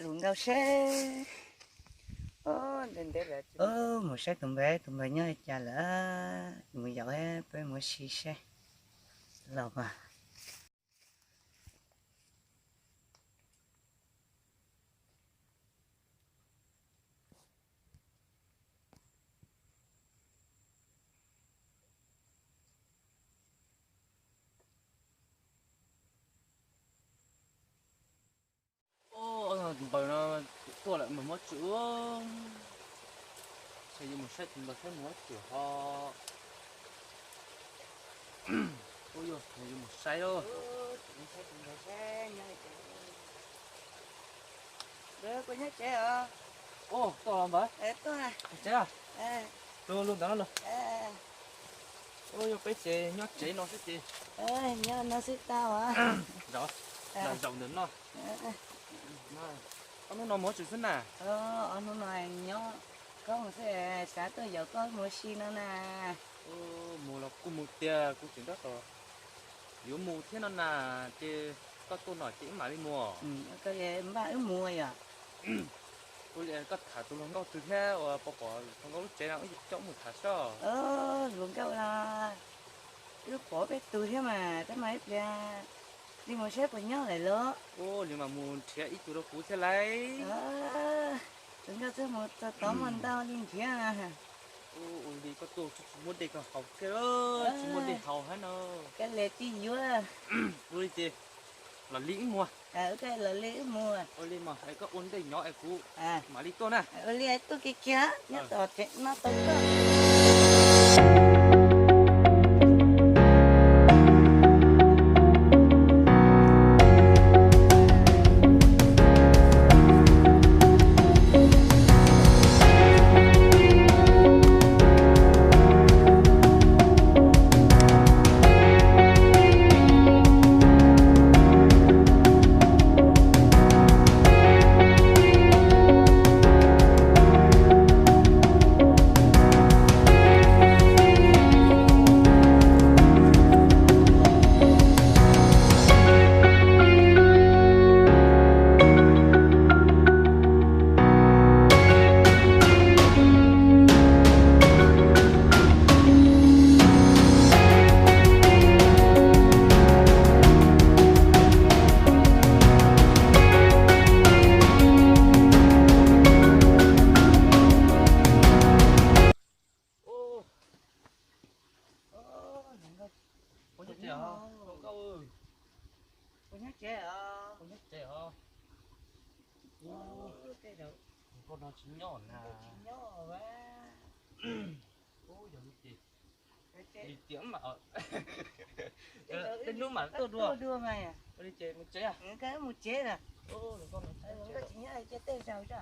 Mus nkauj seb. Mus saib tus npawg, tus npawg nyob li cas lawm. Mus yaum peb mus ua si seb los mas. Tus npawg no tuaj lawm mas muab tsuam. Ces yuav mus saib tus npawg saib muab tsuam ho. Ua yog yuav mus saib lauj. Kuv nyob tsev os. Tuaj los npawg. Tsev a? Lug lug ntawm no lug. Ua yog peb ces nyob tsev no xwb ces. Nyob no xwb tau. Zaum ntawm no. Ob hnub no mus tsev xwb na? Ob hnub no nyob koob xwb, xav tuaj yaum koj mus ua si no na. Mus los kuj mus tiag, kuv tseem tab tom yuav mus thiab no na, ces koj tuaj no ces wb mam li mus. Koj npaj wb mus yom. Ua li koj tham tus hluas nkauj twg thiab uas pom pom hluas nkauj lub tsev no wb yuav coj mus tham soj. Hluas nkauj no wb pom peb tus thiab mas, tab mas ib pliag li mus saib puas nyob lawm los. Ua li mas mus nrhiav ib tug rau kuv thiab lauj. Tus nkauj twb mus txog tod muaj ntau li nrhiav. Ua li koj tuaj tsis muab dej koj haus thiab, tsis muab dej haus hab no. Koj li tsis yuav. Ua li ces los li wb mus. Koj los li wb mus. Ua li mas es koj ua ntej nyob es kuv mam li tuaj na. Ua li tuaj kiag kiag nyob tom tsev no tau koj. Puas nyob tsev os? Puas nyob tsev os? Puas nyob tsev os? Ua, tej zaum nkauj no tsis nyob na. Tsis nyob a. Ua, yog li ces, li tiam mas, tej hnub mam tuaj dua. Ua li ces mus tsev. Mus tsev na. Nkauj tsis nyob ces tej zaum tso.